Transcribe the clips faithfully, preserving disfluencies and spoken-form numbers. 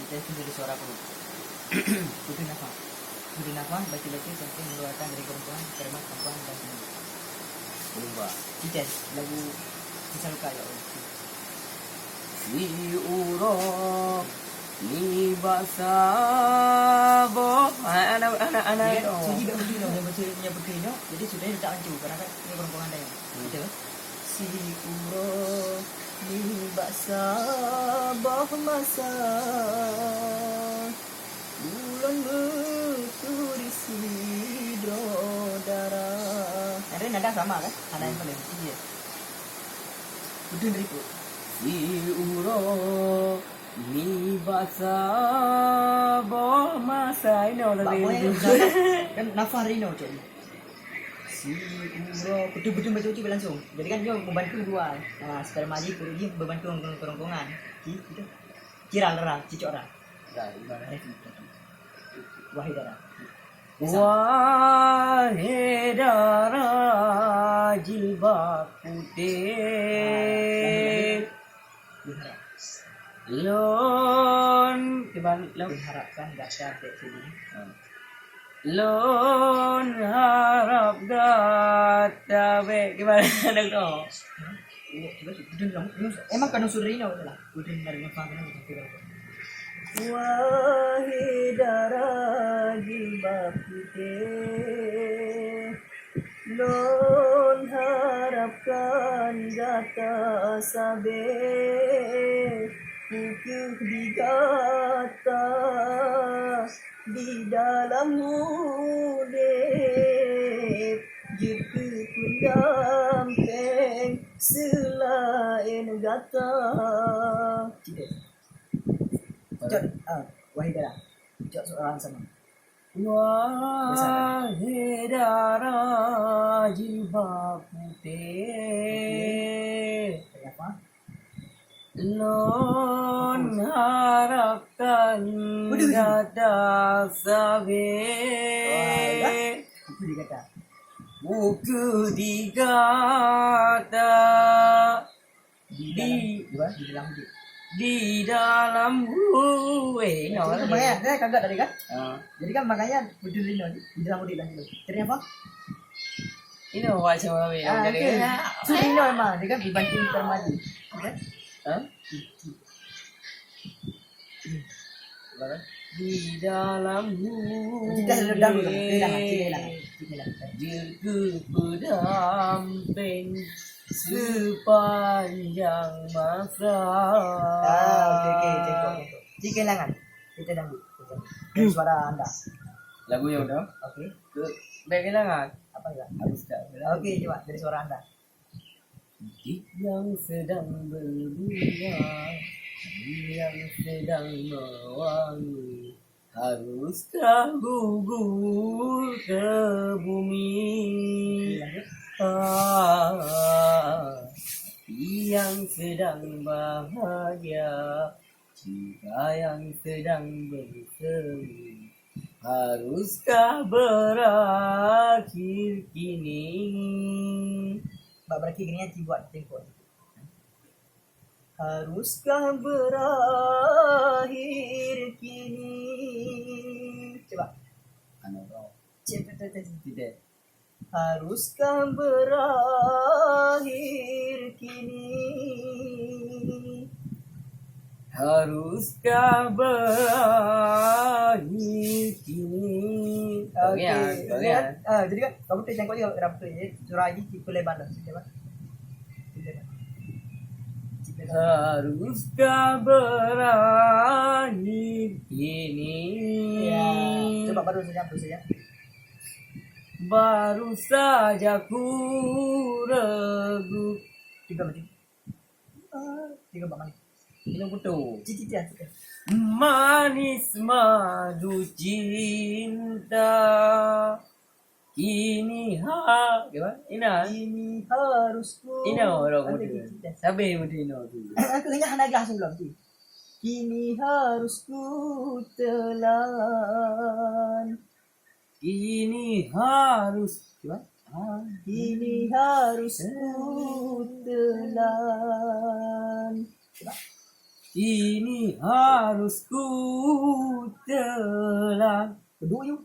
Dan itu dari suara perut. Butuh nafas. Butuh nafas, baca-baca sampai mengeluarkan dari kerongkongan, kalimat kerongkongan dan semua. Berubah. Cicen, lagu Kisah Luka, ya Allah. Si uroe nibak saboh. Ah, anak, anak, anak. Dia tu. Sunyi tak betul, yang betul, yang betul tu. Jadi, sebenarnya tak hancur. Kadang-kadang dia kerongkongan dah, ya. Hmm. Betul? Si uroe nibak saboh masa, ulôn meuturi sidroe dara. Ada nada sama kan? Ada yang paling tinggi ya? Betul dari tu. Si uroe nibak saboh masa inoe. Bak tadi. Boy, kan nafas inoe, cok. Si uroe, betul-betul baca ucit langsung. Jadi kan dia membantu dua. Ha, sperma ji, perut ji membantu kerongkongan. Ki, itu. Kira lera, cicok ra. Dah, ibarat. Wahai dara. Wahai dara jilbab putih. Berharap. Lôn, kiban lôn. Berharapkan gata dek sini. Ha. Lôn harap gata bèk kiban lôn tu. Emang kan usul Rino tu lah. Usul dari Nova kan. Wahai dara jilbab putih. Lôn harapkan gata sabe, keu di gata di dalam udép, jeuet keu pendampéng seulaén gata. Cok, ah, wahai dara. Cok seorang sama. Wahai dara jilbab putih, lôn harapkan gata sabe, buku di gata. Di, di dalam, di dalam hu, eh, no. Jadi kan makanya, eh, kagak tadi kan? Ah. Jadi kan makanya betul ini, di dalam udép lagi. Jadi apa? Ini macam apa yang jadi? Suri no memang, dia kan dibanting termaju. Oke? Hah? Di dalam hu. Kita sudah dulu, kita hilang, kita hilang, kita hilang. Jeuet keu pendampéng sepanjang masa. Ah, okey, okey, tengok, tengok. Cik kehilangan. Kita dangdut. Dari suara anda. Lagu yang udah. Okey. Ke, baik kehilangan. Apa ya? Habis dah. Okey, coba dari suara anda. Yang sedang berbunga, yang sedang mewangi, haruskah gugur ke bumi? Ah, yang sedang bahagia, cinta yang sedang bersemi, haruskah berakhir kini? Bak berakhir kini, cuma buat tempo. Haruskah berakhir kini? Coba. Anu, bro. Cek betul tadi. Tidak. Haruskah berakhir kini? Haruskah berakhir kini? Okey, okey, jadi kan, ah, jadi kan, kamu tu cangkok je, berapa tu je? Surah lagi, tipe lebar dah, tipe lebar. Tipe lebar. Tipe lebar. Haruskah berakhir kini? Ya, coba baru saja, baru saja. Baru saja ku ragu. Tiga macam. Tiga bak mana? Tiga putus. Cik, cik, cik, cik. Manis madu cinta. Kini ha-, apa? Ina. Kini harus ku. Ina orang muda. Ada cik, cik, cik. Sabar muda ina tu. Aku ingat hana gas sebelum tu. Kini harus ku telan. Kini harus, cuba. Ah. Kini harus ku telan. Cuba. Ini harus ku telan. Bedu yuk.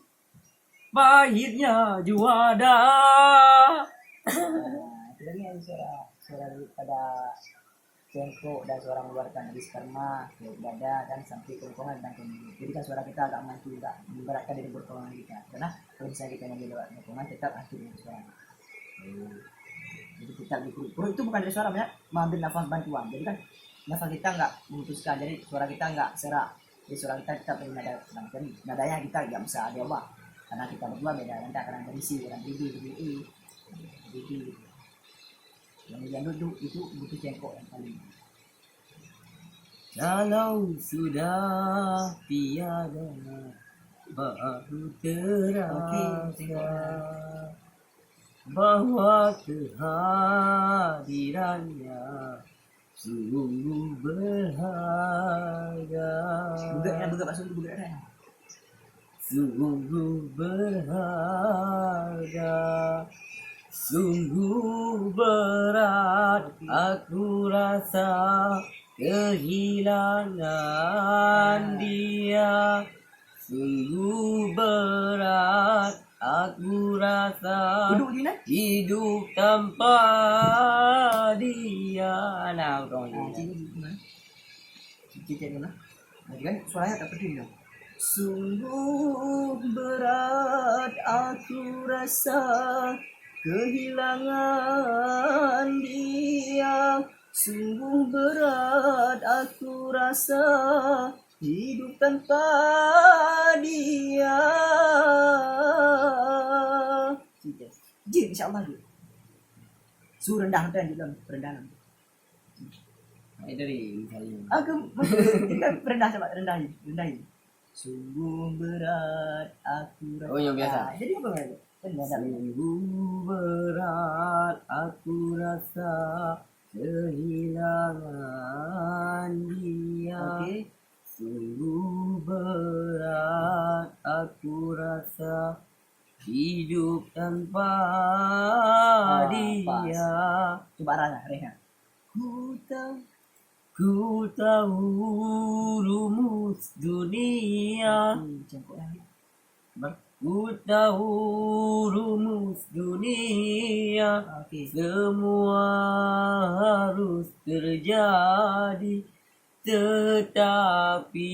Pahitnya juada. Nah, itu tadi yang suara, suara daripada cengkok dan suara mengeluarkan dari sperma ke dada dan sampai kerongkongan dan ke mulut. Jadi kan suara kita agak menantu, agak memberatkan dari kerongkongan kita. Karena kalau misalnya kita nyanyi lewat kerongkongan, tetap hancur dengan suara. Jadi tetap di perut. Perut itu bukan dari suara, banyak mengambil nafas bantuan. Jadi kan nafas kita nggak memutuskan, jadi suara kita nggak serak. Jadi suara kita tetap dari nada, nada, nadanya kita nggak bisa ada ubah. Karena kita berdua beda, nanti akan ada isi, ada B B, B B E, B B. Yang, yang duduk itu butuh cengkok yang paling. Kalau sudah tiada, baru terasa. Okey, tengok dah. Bahwa kehadirannya sungguh berharga. Beugét kan, beugét, maksud tu beugét kan? Sungguh berharga, sungguh berat aku rasa kehilangan dia. Sungguh berat aku rasa. Duduk je, nah. Hidup tanpa dia. Nah, udah. Ah, sini duduk, nah. Cicit dulu, nah. Nah, kan suaranya tak penting dah. Sungguh berat aku rasa kehilangan dia. Sungguh berat aku rasa hidup tanpa dia. Jin, insya Allah, jin. Su rendah, rendah, rendah. Hai dari misalnya. Aku, maksud, kita rendah, coba, rendah, rendah. Sungguh berat aku rasa. Oh, yang biasa. Jadi apa, Bang? Rendah, rendah. Sungguh berat aku rasa kehilangan dia. Okey. Sungguh berat aku rasa hidup tanpa dia. Ah, pas. Cuba raya, raya. Ku tahu, ku tahu rumus dunia. Hmm, cengkok dah. Ku tahu rumus dunia. Okey. Semua harus terjadi, tetapi